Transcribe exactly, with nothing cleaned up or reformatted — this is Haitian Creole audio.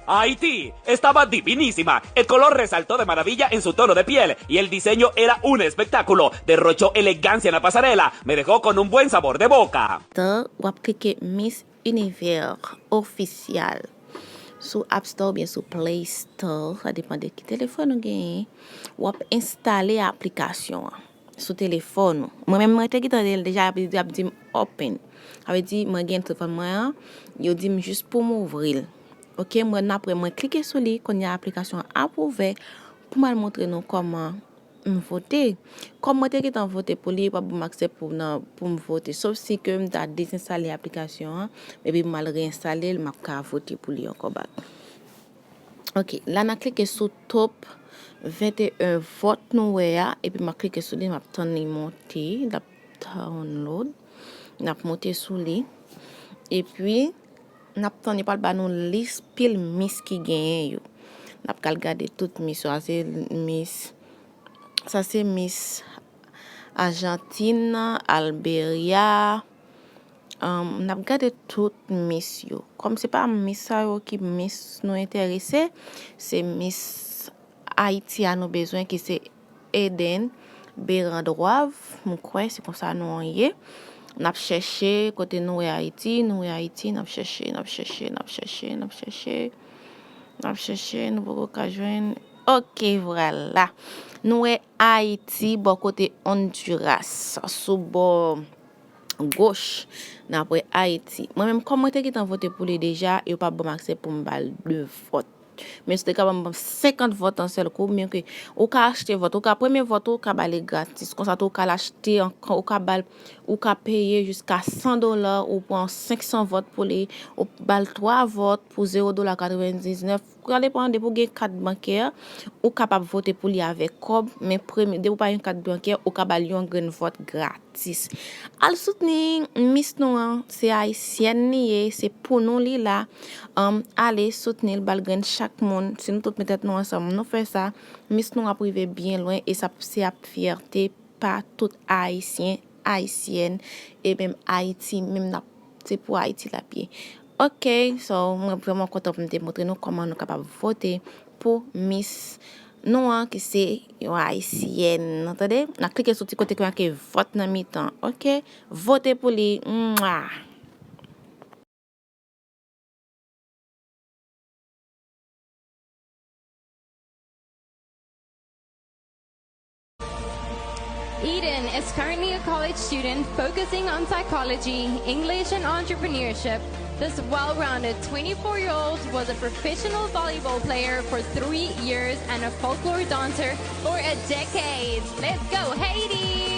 Haití estaba divinísima. El color resaltó de maravilla en su tono de piel y el diseño era un espectáculo. Derrochó elegancia en la pasarela. Me dejó con un buen sabor de boca. Tan, w ap klike Miss Univers Official sou App Store oubyen sou Play Store, sa depann de ki telefòn ou genyen. W ap enstale aplikasyon an sou telefòn ou. Mwen menm, mwen te gentan li deja, y ap di m open. Sa vle di, mwen gen telefòn mwen an, yo di m jis pou m ouvri l. Oke, mwen apre mwen klike sou li, kounye a aplikasyon an ap ouvè pou m al montre nou kòman m vote. Kòm mwen te gentan vote pou li, yo p ap ban m aksè pou nan, pou m vote. Sof si ke m ta dezenstale aplikasyon an, epi m al reenstale l, m ap ka vote pou li ankò bak. Oke, la n a klike sou top venteyen vòt nou wè a, epi m ap klike sou li, m ap tann li monte, l ap download, n ap monte sou li, epi n ap tann li pral ba nou lis pil Miss ki genyen yo. N ap kal gade tout Miss yo, a se Miss, sa se Miss Ajantin, Alberia, Ahn, n ap gade tout Miss yo. Kòm se pa Miss sa yo ki Miss nou enterese, se Miss Ayiti a nou bezwen ki se Eden Berandroive, m kwè se konsa non an ye. N ap chèche kote nou wè Ayiti, nou wè Ayiti, n ap chèche, n ap chèche, n ap chèche, n ap chèche, n ap chèche, nou poko ka jwenn. Oke, vwala. Nou wè Ayiti bò kote Honduras, sou bò goch, n ap wè Ayiti. Mwen menm, kòm mwen te gentan vote pou li deja, yo pa ban m aksè pou m ba l de vòt. Men si yo te ka ban m senkant vòt yon sèl kou, men ke ou ka achte vòt, ou ka premye vòt ou, ou ka ba li gratis. Konsa tou, ou ka al achte ankò, ou ka ba l, ou ka peye jiska san dola, ou pran senksan vòt pou li, ou ba l twa vòt pou zewo dola katrevendiznèf. Sa depann, depi w gen kat bankè, ou kapab vote pou li avèk kòb, men premye, depi w pa gen kat bankè, ou ka ba l yon grenn vòt gratis. Al soutni Miss nou an, se ayisyèn li ye, se pou nou li la. Ann, ale soutni l, ba l grenn chak moun. Si nou tout met tèt nou ansanm, nou fè sa, Miss nou ap rive byen lwen, e sa se ap fyète pa tout Ayisyen, Ayisyèn, e menm Ayiti, menm n ap, se pou Ayiti l ap ye. Oke, so, mwen vrèman kontan pou m te montre nou kòman nou kapab vote pou Miss nou an ki se yon Ayisyèn. Nou tande? N a klike sou ti kote ki make vòt nan mitan. Oke? Vote pou li. Mwa! Eden is currently a college student focusing on psychology, English, and entrepreneurship. This well rounded twenty-four year old was a professional volleyball player for three years and a folklore dancer for a decade. Let's go, Haiti!